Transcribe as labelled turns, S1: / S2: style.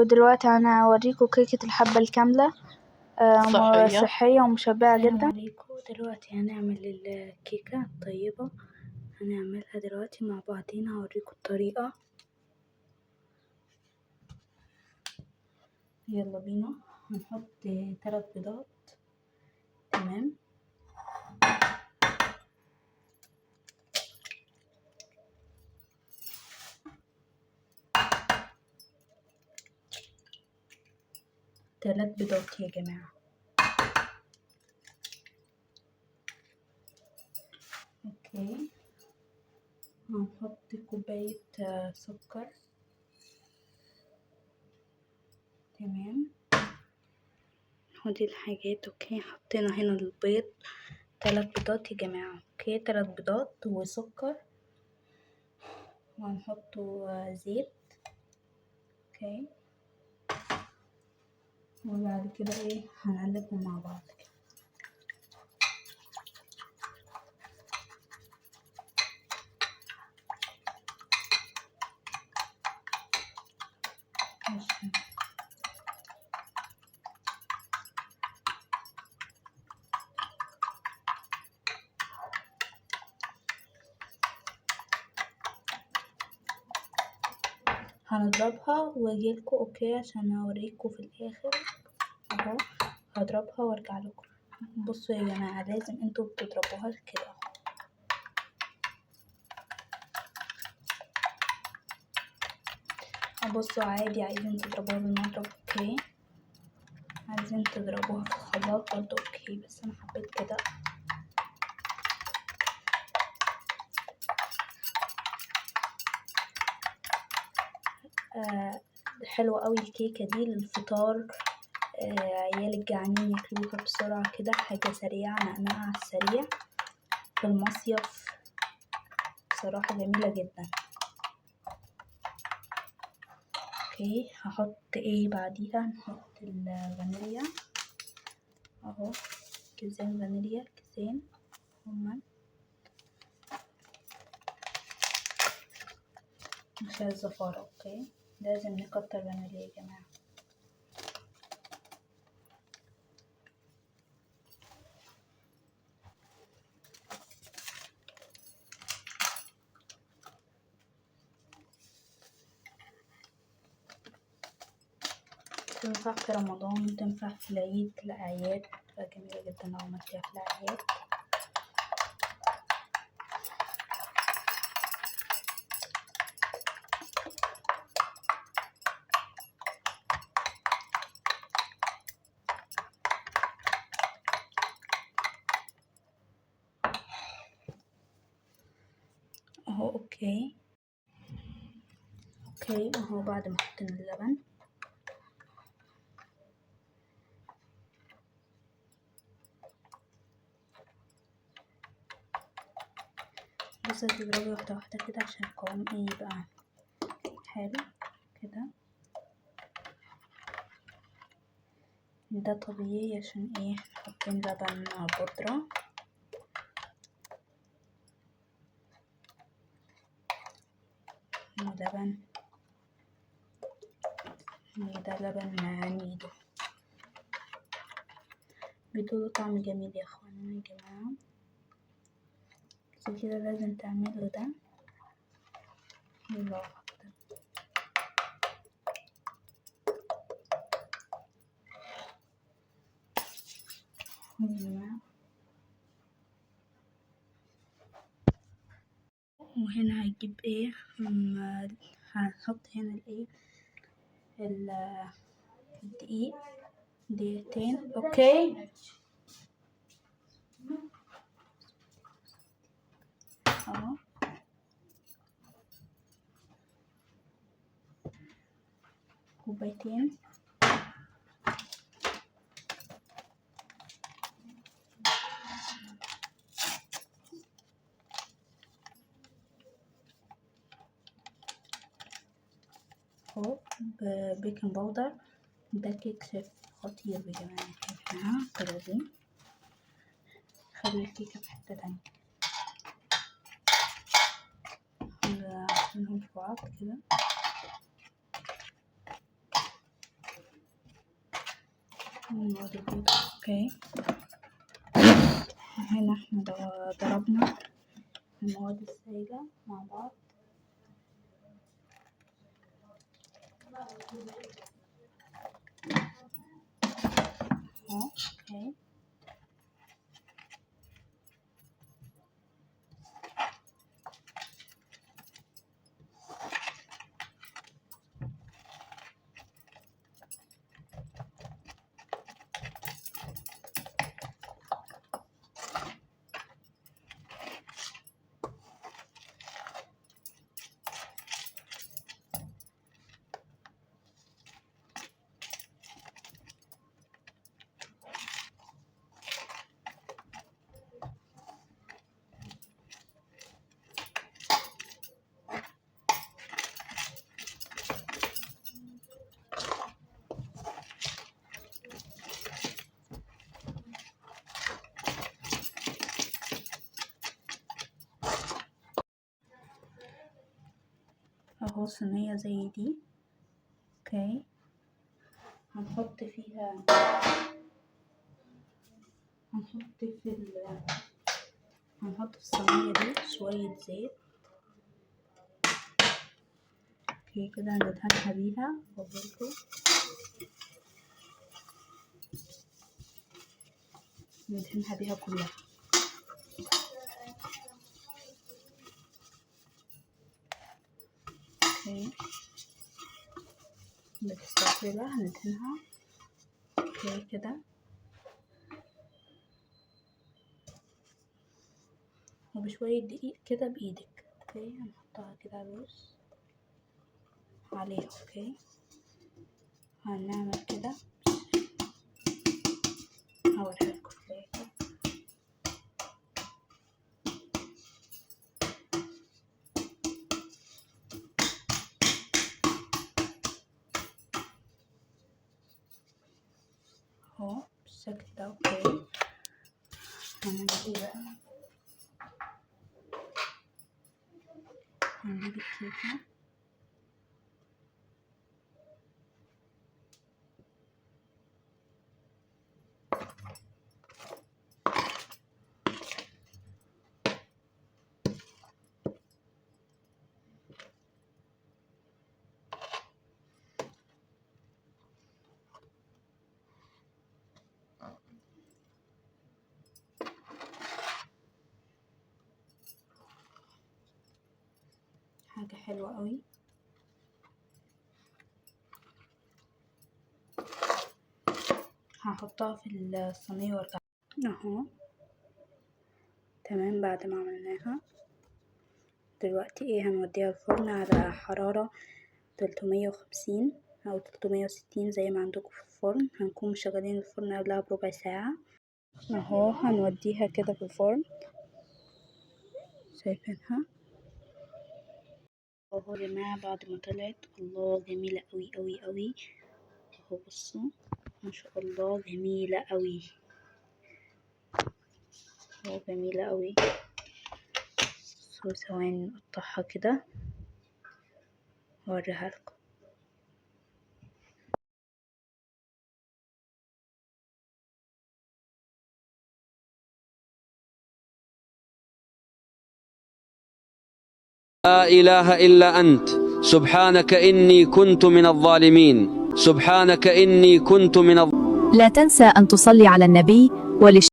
S1: ودلوقتي انا هوريكم كيكة الحبة الكاملة.
S2: صحية.
S1: صحية ومشبعة
S3: السلام
S1: جدا.
S3: عليكم. دلوقتي هنعمل الكيكة الطيبة، هنعملها دلوقتي مع بعضينا، هوريكم الطريقة. يلا بينا. هنحط 3 بيضات، تمام. 3 بيضات يا جماعة. okay، هنحط كوباية سكر، تمام. ودي الحاجات. okay، حطينا هنا البيض، 3 بيضات يا جماعة. okay، 3 بيضات وسكر، وهنحطه زيت. okay، وبعد كده هنقلبهم مع بعض كده. ماشي. هنضربها واجيلكوا، okay، عشان اوريكوا في الاخر. اهو هضربها وارجع لكم. بصوا يا جماعه، لازم انتوا بتضربوها كده اهو. بصوا عادي، عايزين تضربوها بالمضرب okay، عايزين تضربوها في الخلاط برضو okay، بس انا حبيت كده. حلوة قوي الكيكة دي للفطار، عيال الجعانين ياكلوها بسرعة كده، حاجة سريعة، نقنقة على السريع في المصيف، بصراحة جميلة جدا. okay، هحط ايه بعديها؟ نحط الفانيليا اهو، كيسين فانيليا، كيسين هما عشان الزفارة. okay، لازم نكتر فانيليا يا جماعة. تنفع في رمضان، تنفع في العيد، في الأعياد، تبقى جميلة جدا لو عملتيها في الأعياد. اهو okay، okay اهو بعد ما حطينا اللبن بس تضربي واحدة واحدة كده عشان القوام يبقى حلو كده. ده طبيعي عشان حاطين لبن بودرة. ولبن، وده لبن نيدو، بيدوله طعم جميل يا اخوانا يا جماعة. بس كده لازم تعملوا ده بالراحة كده. يا جماعة، وهنا هجيب ايه، هنحط هنا الايه، الدقيق دقيقتين. okay اهو، كوبايتين. اهو baking powder، ده كيك شيف خطير يا جماعة، يا جماعة جربوه، خلي الكيكة في حتة تانية. نعملهم في بعض كده. المواد البيضاء. okay، هنا احنا ضربنا المواد السائلة مع بعض. اهو okay، اهو صينية زي دي. okay، هنحط فيها، هنحط في ال هنحط في الصينية دي شوية زيت. okay كده هندهنها بيها. خدوا ندهنها بيها كلها. okay، بالسباتولا هندهنها. okay كده، وبشوية دقيق كده بإيدك. okay، هنحطها كده على الوش عليها. okay، هنعمل كده، هوريها لكم في الآخر. اهو بالشكل ده. okay، هنعمل ايه بقى؟ هنجيب الكيكة، حاجة حلوة قوي. هحطها في الصينية وارجع. اهو تمام. بعد ما عملناها دلوقتي ايه، هنوديها الفرن على حرارة 350 او 360 زي ما عندكم في الفرن. هنكون مشغلين الفرن قبلها بربع ساعة. اهو هنوديها كده في الفرن، شايفينها اهو يا جماعة. بعد ما طلعت، الله جميلة قوي قوي قوي. اهو بصوا ما شاء الله جميلة قوي، اهو جميلة قوي. ثواني نقطعها كده واوريها لكم.
S2: لا إله إلا أنت سبحانك إني كنت من الظالمين، سبحانك إني كنت من
S4: لا تنسى أن تصلي على النبي.